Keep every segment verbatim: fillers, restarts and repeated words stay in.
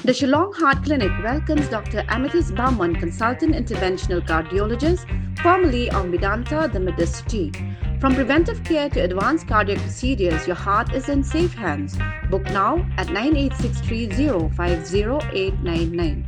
The Shillong Heart Clinic welcomes Doctor Amethyst Barman, Consultant Interventional Cardiologist, formerly of Medanta, the Medicity. From preventive care to advanced cardiac procedures, your heart is in safe hands. Book now at nine eight six three zero five zero eight nine nine.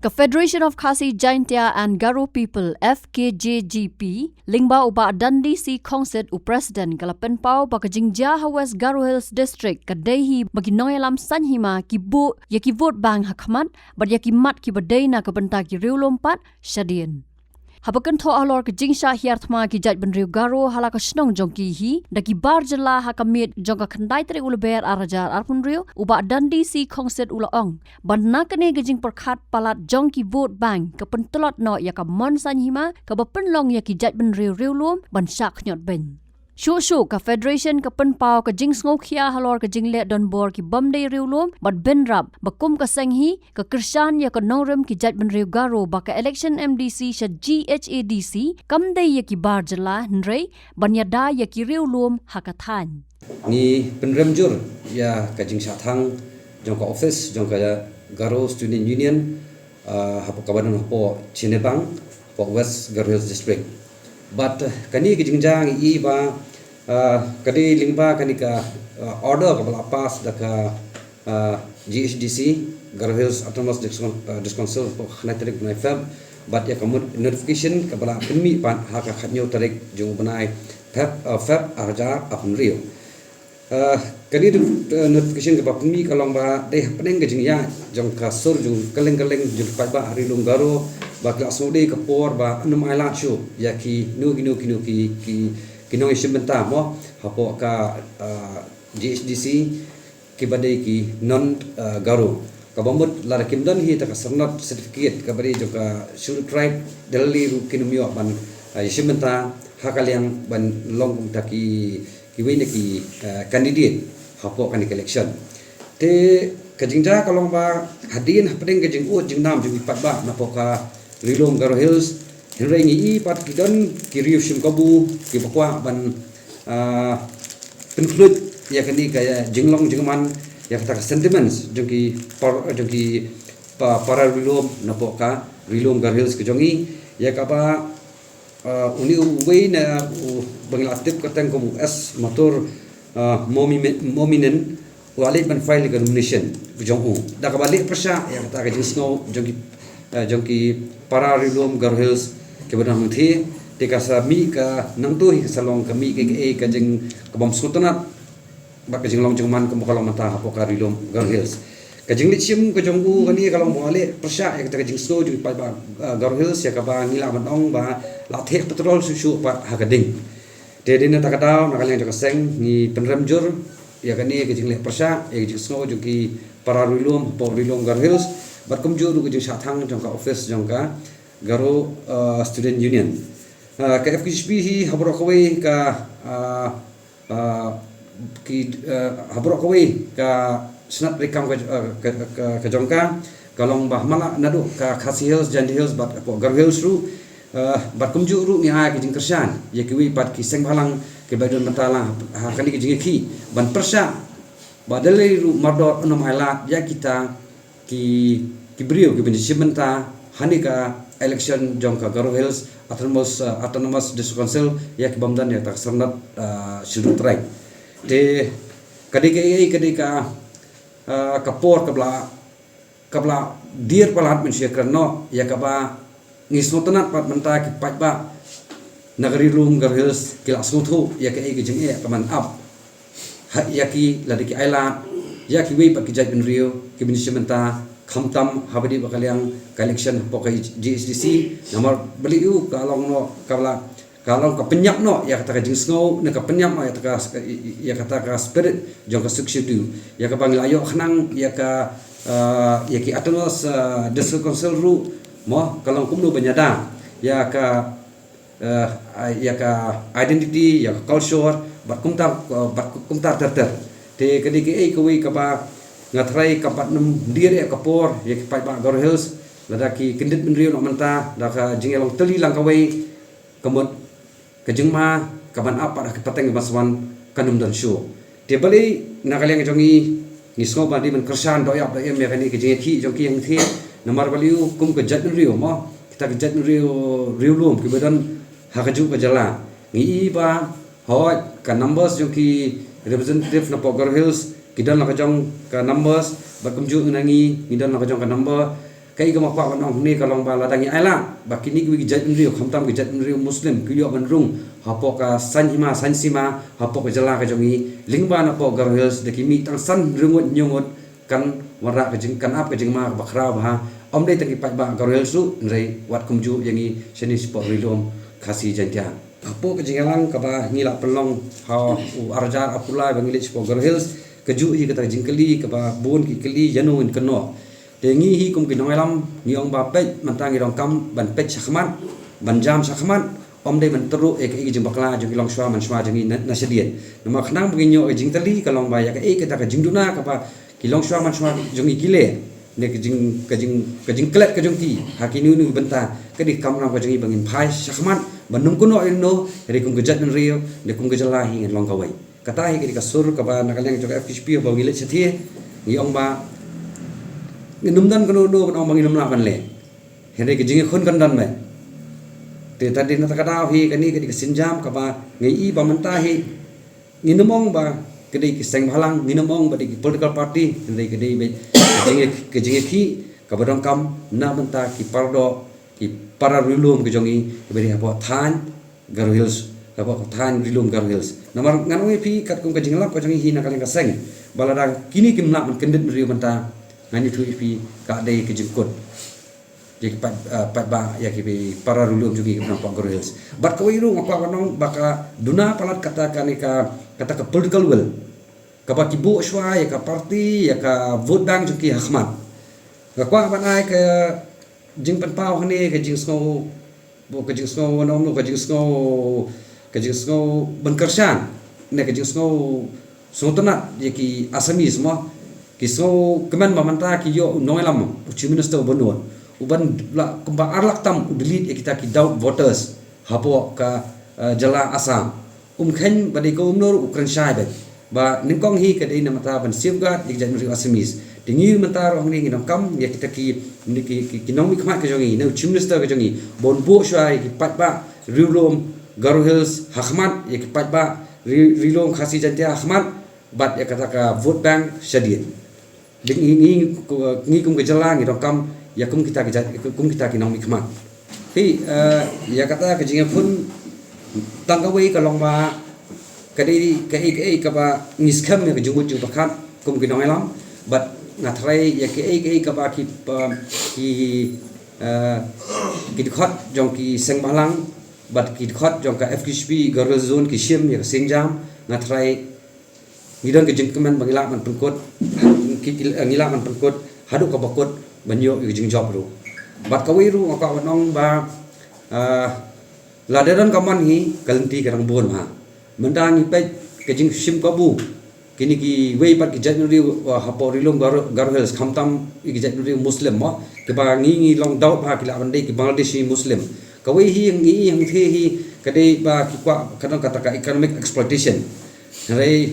Ka Federation of Khasi Jaintia and Garo People, F K J G P, lyngba u Bah Dundee C Khongsit, u President, ka la pynpaw ba ka jingjia ha West Garo Hills District ka dei hi ba ki nongïalam saiñ hima ki buh ïa ki vote bank ha khmat bad ïa ki mat kiba dei na ka bynta ki riewlum pat shadien. Haba kynthoh halor ka jingshah hiar thma ki jaitbynriew Garo ha la ka shnong jong ki hi da ki bar jylla ha ka miet jong ka khyndai tarik u Lber ar hajar arphew hynriew, u Bah Dundee C Khongsit u la ong ba na kane ka jingpyrkhat palat jong ki vote bank ka pyntlot noh ïa ka mon saiñ hima kaba pynlong ïa ki jaitbynriew riewlum ban shah khñiot beiñ. Shuh shuh ka Federation ka pynpaw ka jingsngewkhia halor ka jingleh donbor ki bym dei riewlum bad bynrap ba kum ka seng hi ka kyrshan ïa ka nongrim ki jaitbynriew Garo ba ka election M D C sha G H A D C kam dei ïa ki bar jylla hynrei ban ïada ïa ki riewlum ha ka thaiñ. Ngi pynrem jur ïa ka jingshah thang jong ka office jong ka Garo Student Union, ah, hapoh kaba don hapoh Chinebang, hapoh West Garo Hills District. Bad, eh, kane ka jingjia ngi i ba, ah, ka dei lyngba kane ka, ah, order kaba la pass da ka, ah, G H D C, Garo Hills Autonomous District, ah, District Council, hapoh khyndai tarik bnai Feb, bad ïa ka mut-, notification kaba la pynmih pat ha ka khathynñiew tarik jong u bnai Feb, ah, Feb ar hajar arphew hynriew. Ah, kane ka, ah, notification kaba pynmih ka long ba dei hapdeng ka jingïaid jong ka sur jong kylleng kylleng jong ki paidbah ha Ri Lum Garo ba ki la sngewdei ka por ba ym ailad shuh ïa kino kino kino ki, ki, ki nongïashim bynta mo hapoh ka, ah, G H D C kiba dei ki non, ah, Garo. Kaba mut lada kim don hi ta ka syrnod certificate kaba dei jong ka Scheduled Tribe, da lei ruh kin ym ïoh ban, ah, ïashim bynta ha ka liang ban long kum ta ki, kiwei na ki, ah, candidate hapoh kane ka election. Te ka jingjia ka long ba hadien hapdeng ka jingud jingnam jong ki paidbah napoh ka Ri Lum Garo Hills, hynrei ngi i pat ki don ki riew shim kabu kiba kwah ban, ah, pynkhluit ïa kane ka jinglong jingman ïa kata ka sentiments jong ki par-, jong ki pa-, para riewlum napoh ka Ri Lum Garo Hills ka jong ngi, ïa kaba, ah, une uwei na uba ngi la tip kyrteng kum u S Mathur, ah, Momi-, Mominin, u la leit ban file ïa ka nomination jong u. Da kaba leh pyrshah ïa kata ka jingsngew jong ki, eh, jong ki para riewlum Garo Hills kiba don hangthie, te ka sa mih ka nangta hi ka sa long ka mih ka, ka, ka jing, ka bym sngewtynnad bad ka jinglong jingman kaba ka long mynta hapoh ka Ri Lum Garo Hills. Ka jingleit shim ka jong u kane ka long ba u la leh pyrshah ïa kata ka jingsngew jong ki paidbah, eh, Garo Hills ïa kaba ngi lah ban ong ba la theh petrol shuh shuh pat ha ka ding. Te dei na kata ka daw na ka liang jong ka seng ngi pynrem jur ïa kane ka jingleh pyrshah, ïa ka jingsngew jong ki para riewlum hapoh Ri Lum Garo Hills bad kumjuh ruh ka jingshah thang jong ka office jong ka Garo, uh, Student Union. Uh, ka F K J P hi ha baroh kawei ka, uh, uh, ki, uh, ha baroh kawei ka shnat treikam ka, uh, ka, ka, ka jong ka, ka long ba ha man la naduh ka Khasi Hills, Jaintia Hills bad hapoh Garo Hills ruh, eh, bad kumjuh ruh ngi ai ka jingkyrshan ïa kiwei pat ki seng bhalang kiba don bynta lang ha kane ka jingïakhih ban pyrshah ba da lei ruh mardor un ym ailad ïa kita ki, ki briew kiban ïashim bynta ha kane ka election jong ka Garo Hills Autonomous, eh, Autonomous District Council ïa ki bym don ïa kata ka syrnod, eh, Scheduled Tribe. Te ka dei ka, ka dei ka, eh, ka por kaba la kaba la dier palat mynshuwa kren noh ïa kaba ngi sngewtynnad pat mynta ki paidbah na ka Ri Lum Garo Hills ki la sngewthuh ïa kaei ka jingeh ka ban ap ha ïa ki lada ki ailad ïa kiwei pat ki jaitbynriew kiban ïashim bynta khamtam haba dei ba ka liang ka election hapoh ka G H D C. Namar balei u ka long noh kaba la ka long ka pynïap noh ïa kata ka jingsngew ne ka pynïap noh ïa kata ka, ïa kata ka spirit jong ka Sixth Schedule ïa kaba ngi la ïoh khnang ïa ka, eh, ïa ki Autonomous, eh, District Council ruh mo ka long kumno ban ïada ïa ka, eh, ïa ka identity ïa ka culture bad kumta, eh, bad kumta ter ter. Te ka dei kaei kawei kaba nga tharai kam pat nym dier ïa ka por ïa ki paidbah Garo Hills lada ki kyndit bynriew noh mynta da ka jingïalong tylli lang kawei ka mut ka jingma ka ban ap pat ha ki pateng ba swan kan ym don shuh. Te balei na ka liang jong ngi Ngi sngew ba dei ban kyrshan doh ïap doh im ïa kane ka jingïakhih jong ki hangthie. Namar balei? Kum ka jaitbynriew mo, kita ki jaitbynriew riewlum kiba don ha kajuh ka jylla, ngi i ba hooid ka numbers jong ki representative na poh Garo Hills ki don la ka jong ka numbers, bad kumjuh na ngi ngi don la ka jong ka number. Kaei kaba nga kwah ban ong hangne ka long ba lada ngi ailad ba kine kiwei ki jaitbynriew, khamtam ki jaitbynriew Muslim, ki ïoh ban rung hapoh ka saiñ hima saiñ sima hapoh ka jylla ka jong ngi, lyngba na poh Garo Hills, da ki mih tang san hynriew ngut hynñiew ngut, kan wanrah ka jing, kan ap ka jingma kaba khraw bha, ym dei tang ki paidbah Garo Hills ruh, hynrei wat kumjuh ïa ngi shane shapoh Ri Lum Khasi Jaiñtia. Hapoh ka jingïalang kaba ngi la pynlong ha u ar hajar arphew lai ba ngi leit shapoh Garo Hills, kajuh hi kata ka jingkylli kaba bun ki kylli, ïano ngin kynnoh. Te ngi hi kum ki nongïalam ngi ong ba peit, mynta ngi donkam ban peit shakhmat, ban jam shakhmat, ym dei ban tyrwa ïa kaei ka jingbakla jong ki longshuwa manshuwa jong ngi na, na shadien. Namar khnang ba ngin ïoh ka jingtylli ka long ba ïa kaei kata ka jingduna kaba ki longshuwa manshuwa jong ngi ki leh, ne ka jing, ka jing, ka jingklet ka jong ki ha kino kino ki bynta, ka dei ka kamram ka jong ngi ba ngin phai shakhmat ban nym kynnoh ïano, hynrei kum ka jaitbynriew ne kum ka jylla hi ngin long kawei. Kata hi ka dei ka sur kaba na ka liang jong ka F K J P ba ngi leit shathie ngi ong ba ngin nym don kano kano ban ong ba ngin nym lah ban leh. Hynrei ka jingïakhun kan don beit. Te ta dei na kata ka daw hi kane ka dei ka sienjam kaba ngi i ba mynta hi ngin nym ong ba ka dei ki seng bhalang, ngin nym ong ba dei ki political party, hynrei ka dei beit ka jingïa, ka jingïakhih kaba donkam na bynta ki paradoh, ki para riewlum ka jong ngi kiba dei hapoh thaiñ Garo Hills, hapoh thaiñ Ri Lum Garo Hills. Namar ngan ong ïa phi katkum ka jinglap ka jong ngi hi na ka liang ka seng, ba lada kine kim lah ban kyndit briew mynta, ngan ïathuh ïa phi ka dei ka jingkut ïa ki paid, ah, paidbah, ïa ki para riewlum jong ngi kiba na poh Garo Hills. Bad kawei ruh nga kwah ban ong ba ka duna palat kata kane ka, kata ka political will kaba ki buh shuwa ïa ka party, ïa ka vote bank jong ki ha khmat. Nga kwah ban ai ka jingpynpaw hangne, ka jingsngew, ka jingsngew, ka jingsngew, ka jingsngew ban kyrshan, ne ka jingsngew sngewtynnat ïa ki Assamese mo. Ki sngewkmen ba mynta ki ïoh u nongïalam, u Chief Minister uba nud, uban lah kumba ar lak tam u delete ïa kita ki doubt voters hapoh ka, eh, jylla Assam. Um kheiñ ba dei kumno ruh, u kren shai beit ba nyngkong hi ka dei na bynta ban safeguard ïa ki jaitbynriew Assamese. Te ngi mynta ruh hangne ngi donkam ïa kita ki, ki, ki, ki nongmihkhmat ka jong ngi, ne u Chief Minister ka jong ngi, ban buh shuwa ïa ki paidbah riewlum Garo Hills ha khmat, ïa ki paidbah Ri, Ri Lum Khasi Jaiñtia ha khmat, bad ïa kata ka vote bank shadien. Dei ngi, ngi, ngi kum ka jylla ngi donkam ïa kum kita ki jait, kum kita ki nongmihkhmat. Te, eh, ïa kata ka jingïakhun tang kawei ka long ba ka dei kaei kaei kaba ngi skhem ïa ka jingmut jingpyrkhat kum ki nongïalam, bad nga tharai ïa kaei kaei kaba ki, pa, ki, eh, ki dkhot jong ki seng bhalang bad ki dkhot jong ka F K J P Garo Hills Zone ki shim ïa ka sienjam, nga tharai ngi don ka jingkmen ba ngi lah ban pynkut, ki, ki, ngi lah ban pynkut haduh kaba kut ban ïoh ïa ka jingjop ruh. Bad kawei ruh nga kwah ban ong ba, ah, lada don ka mon hi ka lynti ka dang bun bha. Mynta ngi peit ka jingshim kabu kine kiwei pat ki jaitbynriew, ah, hapoh Ri Lum Garo, Garo Hills, khamtam ki jaitbynriew Muslim mo, kiba ngi, ngi long doubt bha ki lah ban dei ki Bangladeshi Muslim. Kawei hi ngi i hangthie hi ka dei ba ki kwah ka don kata ka economic exploitation. Hynrei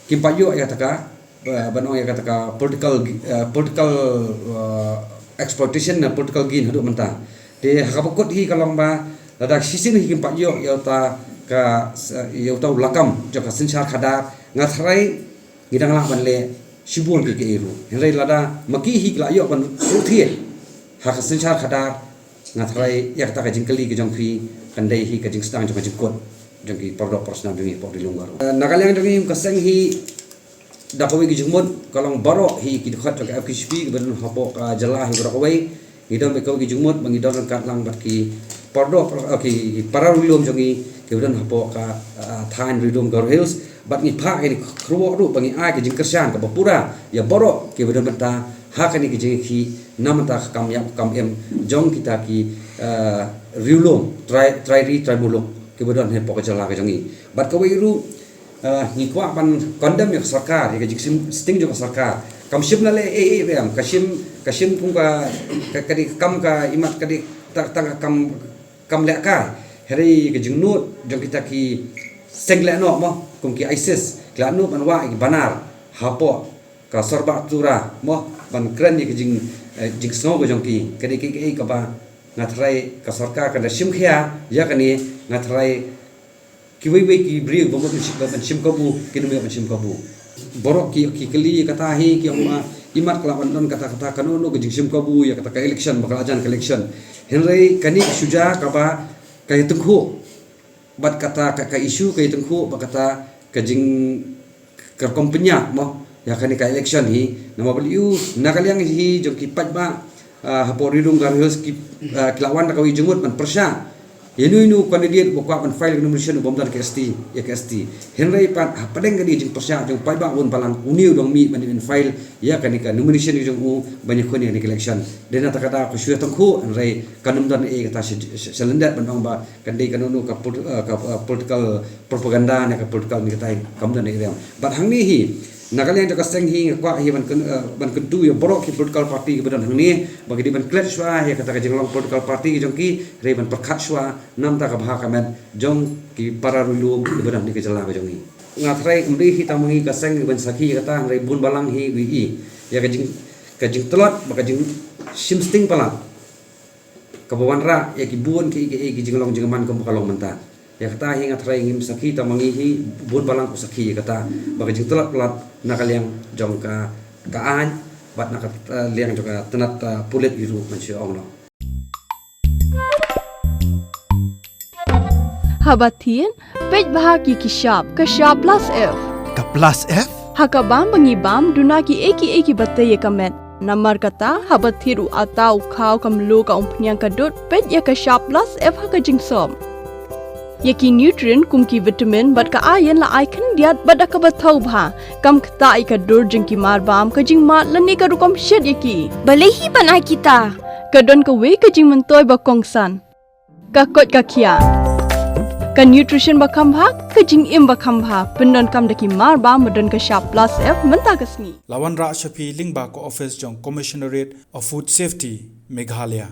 kim pat ïoh ïa kata ka, eh, ban ong ïa kata ka political, eh, political, eh, exploitation ne political gain haduh mynta. Te ha kaba kut hi ka long ba lada shisien hi kim pat ïoh ïa uta ka, ïa uta u lakam jong ka synshar khadar, nga tharai ngi dang lah ban leh shibun kiei kiei ruh. Hynrei lada ma ki hi ki la ïoh ban shu thied ha ka synshar khadar, nga tharai ïa kata ka jingkylli ka jong phi kan dei hi ka jingsdang jong ka jingkut jong ki paralok parasnam jong ngi hapoh Ri Lum Garo. Eh, na ka liang jong ngi kum ka seng hi, da kawei ka jingmut ka long baroh hi ki dkhot jong ka F K J P kiba don hapoh ka jylla hi baroh kawei, ngi don bad kawei ka jingmut ba ngi don ryngkat lang bad ki paralok, eh, ki para riewlum jong ngi kiba don hapoh ka, eh, thaiñ Ri Lum Garo Hills, bad ngi phah ïa kane ka khubor ruh ba ngi ai ka jingkyrshan kaba pura ïa baroh kiba don bynta ha kane ka jingïakhih na bynta ka kam ïap kam im jong kita ki, eh, riewlum trai, trai ri trai muluk kiba don hapoh ka jylla ka jong ngi. Bad kawei ruh, eh, ngi kwah ban condemn ïa ka sorkar, ïa ka jingsting jong ka sorkar. Kam shym la leh ei ei ruh em, ka shim, ka shim kum ka, ka, ka dei ka kam ka imat, ka dei tang, tang ka kam, kam lehkai. Hynrei ka jingnud jong kita ki seng lehnoh mo, kum ki ISIS, ki la nud ban wah ïa ki banar hapoh ka sorbah tura mo ban kren ïa ka jing, eh, jingsngew ka jong ki. Ka dei kaei kaei kaba nga tharai ka sorkar ka da shim khia ïa kane. Nga tharai kiwei wei ki briew ba mut ban shim kabu, ki nym ban shim kabu. Baroh ki, ki kylli kata hi, ki ong ma imat ka la wan don kata, kata kano kano ka jingshim kabu ïa kata ka election, ba ka la jan ka election. Hynrei kane ka shuja kaba ka ïa tyngkhuh bad kata ka, ka issue ka ïa tyngkhuh bad kata ka jing, ka rukom pynïap mo ïa kane ka election hi. Namar ba lei u na ka liang hi jong ki paidbah, ah, hapoh Ri Lum Garo Hills ki, ah, ki la wan da kawei jingmut ban pyrshah ïa inu inu candidate ba kwah ban file ka nomination u bym don ka S T, ïa ka S T. Hynrei pat hapdeng kane jingpyrshah jong paidbah bun balang, une u dang mih ban ïa file ïa kane ka nomination jong u ban ïakhun ïa kane ka election. Dei na kata ka daw ka shu ïa tyngkhuh, hynrei kan ym don ei kata sha, sha, sha lyndet ban ong ba kan dei kano kano ka pol-, eh, ka, eh, political propaganda ne ka political ne kata hi, kam don ei ruh. Bad hangne hi na ka liang jong ka seng hi nga kwah hi ban kyn-, eh, ban kyntu ïa baroh ki political party kiba don hangne ba ki dei ban klet shuwa ïa kata ka jinglong political party ki jong ki, hynrei ban pyrkhat shuwa namar ka bha ka met jong ki para ri lum kiba don ha kane ka jylla ka jong ngi. Nga tharai ym dei hi tang ma ngi ka seng ban sakhi ïa kata, hynrei bun balang hi wi i ïa ka jing, ka jingtlot bad ka jingshim sting palat kaba wanrah ïa ki bun ki, ki, ki jinglong jingman kumba ka long mynta. Ïa kata hi nga tharai ngim sakhi tang ma ngi hi, bun balang u sakhi ïa kata ba ka jingtlot palat na ka liang jong ka, ka aiñ bad na ka, eh, liang jong ka tnat, eh, pulit hi ruh man shu ong noh. Haba thied, peit bha ki ki shap, ka shap plus F. Ka plus F? Ha ka bam ba ngi bam, duna ki ei ki ei kiba tei ïa ka met. Namar kata, haba thied u atta u khaw ka mluh ka umphniang ka dud, peit ïa ka shap plus F ha ka jingsop. Ïa ki nutrient kum ki vitamin bad ka iron la ai khyndiat bad da kaba thaw bha. Kam ktah ïa ka dur jong ki mar bam, ka jingmad lane ka rukom shet ïa ki. Balei hi ban ai kita? Ka don kawei ka jingmyntoi ba kongsan. Ka koit ka khiah. Ka nutrition ba kham bha, ka jingim ba kham bha. Pyndonkam da ki mar bam ba don ka shap plus F mynta ka sngi. La wanrah sha phi lyngba ka office jong Commissionerate of Food Safety, Meghalaya.